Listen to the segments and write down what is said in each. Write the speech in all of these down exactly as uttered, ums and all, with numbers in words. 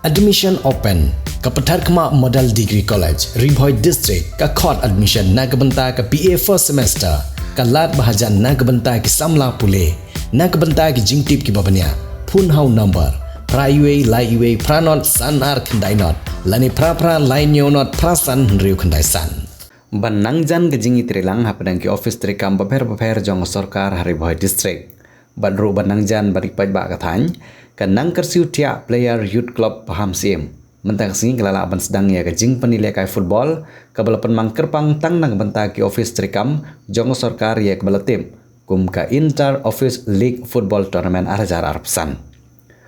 Admission open. Ka Patharkhmah Model Degree College, Ri Bhoi District, ka khot admission na ka bynta ka B A first semester. Ka lad ba hajan na ka bynta ki samla pule. Na ka bynta ki jingtip kiba bniah, phone ha u number phra wei lai wei phra not san ar khyndai not, lane phra phra lai hynñiew not phra san hynriew khyndai san. Ban nang jan ka jingïatreilang hapdeng ki office treikam bapher bapher jong ka sorkar ha Ri Bhoi District. Bad ruh ban nang jan bad ki paidbah ka thaiñ, ka Nangkyrsiew Thiah Player Youth Club Pahamsyiem mynta ka sngi ka la lah ban sdang ïa ka jingpynïalehkai football kaba la pynmang kyrpang tang na ka bynta ki office treikam jong ka sorkar ïa kaba la tip kum ka Inter Office League Football Tournament ar hajar arphew san.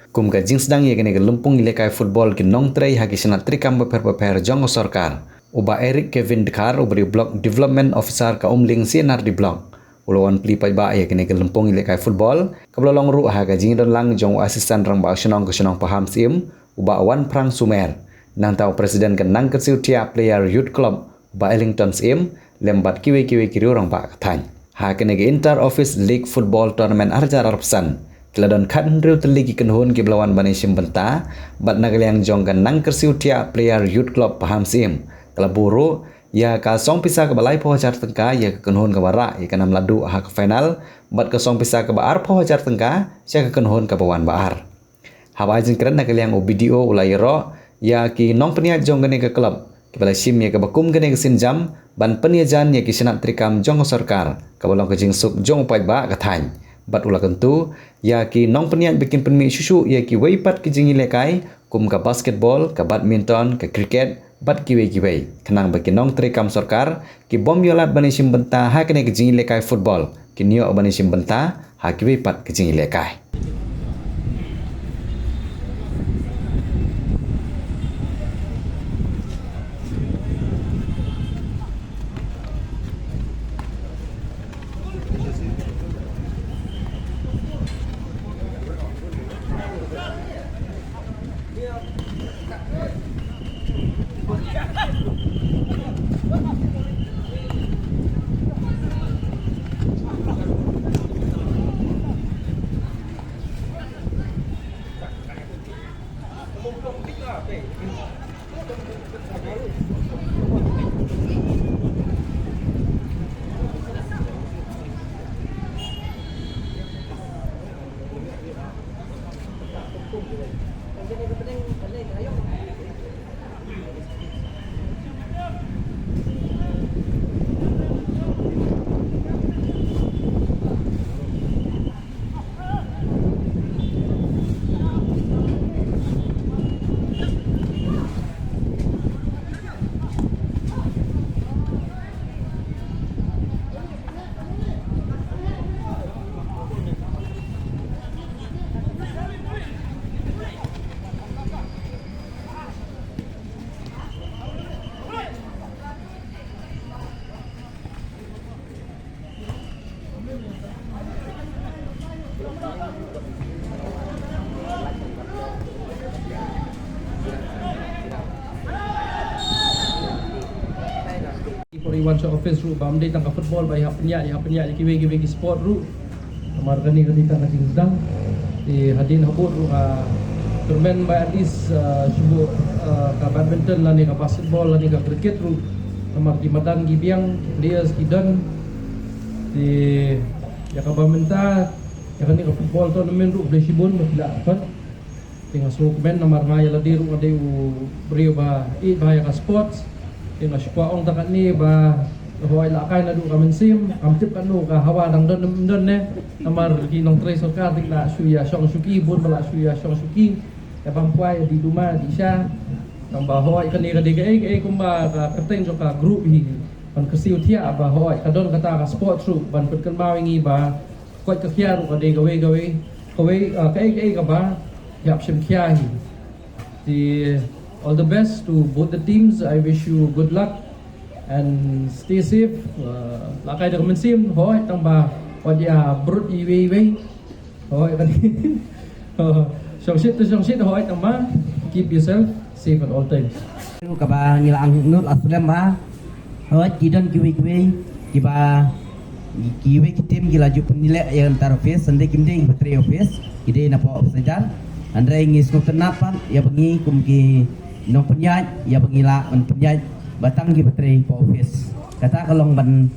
Kum ka jingsdang ïa kane ka lympung ïalehkai football ki nongtrei ha ki shnat treikam bapher bapher jong ka sorkar, u Bah Eric Kevin Dkhar, uba dei u Block Development Officer ka Umling C and R D Block, u la wan plie paidbah ïa kane ka lympung ïalehkai football kaba la long ruh ha ka jingdon lang jong u Assistant Rangbah Shnong ka shnong Pahamsyiem, u Bah Wanphrang Sumer. Nangta u President ka Nangkyrsiew Thiah Player Youth Club, u Bah Ellington Syiem, lem bad kiwei kiwei ki riew rangbah ka thaiñ. Ha kane ka Inter Office League Football Tournament ar hajar arphew san, ki la don khathynriew tylli ki kynhun kiba la wan ban ïashim bynta, bad na ka liang jong ka Nangkyrsiew Thiah Player Youth Club Pahamsyiem, ka la buh ruh ïa ka song pisa kaba laiphew hajar tyngka ïa ka kynhun kaba rah ïa ka nam la duh ha ka final, bad ka song pisa kaba arphew hajar tyngka sha ka kynhun kaba wan ba ar. Haba ai jingkren na ka liang u B D O u la ïaroh ïa ki nongpynïaid jong kane ka club kiba la shim ïa kaba kum kane ka sienjam ban pynïajan ïa ki shnat treikam jong ka sorkar kaba long ka jingsuk jong u paidbah ka thaiñ. Bad u la kyntu ïa ki nongpynïaid ba kin pynmih shuh shuh ïa kiwei pat ki jingïalehkai kum ka basketball, ka badminton, ka cricket, bad kiwei kiwei, khnang ba ki nongtreikam sorkar ki bym ïoh lad ban ïashim bynta ha kane ka jingïalehkai football, kin ïoh ban ïashim bynta ha kiwei pat ka jingïalehkai. Before i wan sha office ruh, ba ym dei tang ka football, ba i hap pynïaid, i hap pynïaid ïa kiwei kiwei ki sport ruh. Namar kane ka dei tang ka jingsdang. Te hadien habud ruh ka kyrmen ba at least, ah, shu buh, ah, ka badminton lane ka basketball lane ka cricket ruh. Namar ki madan ki biang, ki players ki don. Te ïa kaba mynta, ïa kane ka football tournament ruh, khublei shibun ba phi la khot. Te nga sngewkmen namar nga ïa lade ruh nga dei u briew ba ïeit bha ïa ka sports. Te nga shu kwah ong tang katne ba hooid la kai naduh ka mynsiem, kam tip katno ka hawa dang don ne ym don ne. Namar ki nongtrei sorkar te la shu ïa shong shuki, bun ba la shu ïa shong shuki. Ïa bam kwai, ïa die duma, ïa die sha. Tang ba hooid kane ka dei kaei kaei kumba ka kyrteng jong ka group hi. Ban kyrsiew thiah ba hooid ka don kata ka sports ruh ban pynkynmaw ïa ngi ba koit ka khia ruh ka dei kawei kawei, kawei, ah, kaei kaei kaba ïap shim khia hi. Te all the best to both the teams. I wish you good luck and stay safe. Ah, la kai da ka mynsiem, hooid tang ba wat ïa brut iwei iwei. Hooid kan. Shongshit to shongshit, hooid tang ba keep yourself safe at all times. Kaba ngi la angnud la slem ba hooid ki don kiwei kiwei kiba kiwei ki team ki la ju pynleh ïa ka Inter Office, hynrei kim dei kiba trei office, ki dei na pdeng office center. Hynrei ngi sngewtynnat pat ïa ba ngi kum ki nongpynïaid ïa ba ngi lah ban pynïaid ba tang ki ba trei ha office. Kata ka long ban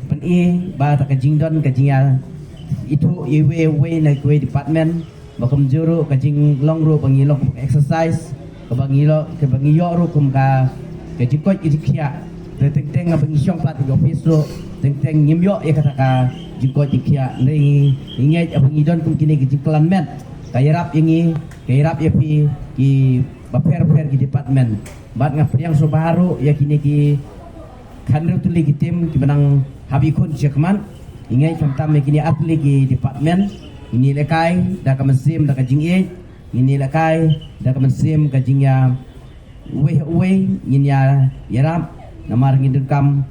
pyni ba kata ka jingdon ka jingïaithuh iwei iwei na kiwei department, ba kumjuh ruh ka jinglong ruh ba ngi long exercise, kaba ngi long, kaba ngi ïoh ruh kum ka, ka jingkoit ka jingkhiah. Te teng teng ba ngi shong pat ha office ruh, teng teng ngim ïoh ïa kata ka jingkoit jingkhiah. Hynrei ngi ngeit ba ngi don kum kine ki jingkylliang met, ka ïarap ïa ngi, ka ïarap ïa phi, ki bapher bapher ki department. Bad nga pdiang sngewbha ruh ïa kine ki khatnriew tylli ki team kiba nang hap ïakhun shakhmat. Ngi ngeit khamtam ïa kine artylli ki department. Ngin ïalehkai da ka mynsiem da ka jingïeit, ngin ïalehkai da ka mynsiem ka jingïa uwei ha uwei, ngin ïa ïarap. Namar ngin donkam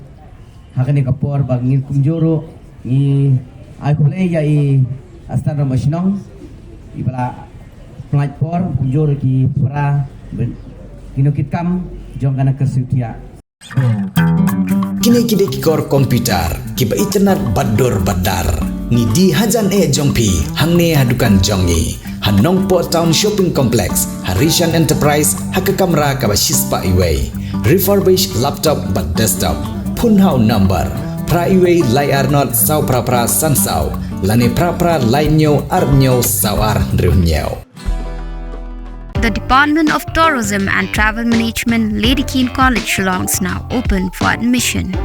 ha kane ka por ba ngin kumjuh ruh, ngi ai khublei ïa i Astan Rangbah Shnong iba la pynlait por, kumjuh ruh ki para, ki nongkitkam jong kane ka Syiemlieh. Kine ki dei ki kor computer kiba itynnad bad dur bad dar. Ngi die hajan eh jong phi hangne ha dukan jong ngi, ha Nongpoh Town Shopping Complex, ha Rishan Enterprise, ha ka kamra kaba shispah iwei. Refurbish laptop bad desktop. Phone ha u number phra iwei lai ar nod saw phra phra san saw lane phra phra lai hynñiew ar hynñiew saw ar hynriew hynñiew. The Department of Tourism and Travel Management, Lady Keane College, Shillong is now open for admission.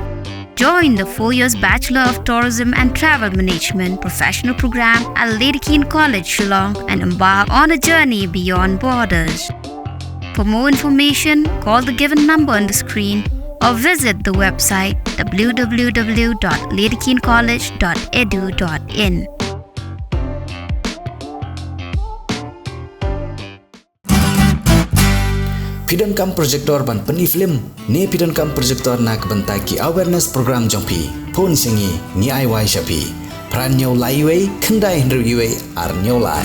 Join the four years Bachelor of Tourism and Travel Management professional program at Lady Keane College, Shillong, and embark on a journey beyond borders. For more information, call the given number on the screen or visit the website w w w dot lady keane college dot e d u dot in. Phi donkam projector ban pyni film, ne phi donkam projector na ka bynta ki awareness program jong phi? Phone sha ngi, ngi ai wai sha phi. Phra hynñiew lai iwei, khyndai hynriew iwei, ar hynñiew lai.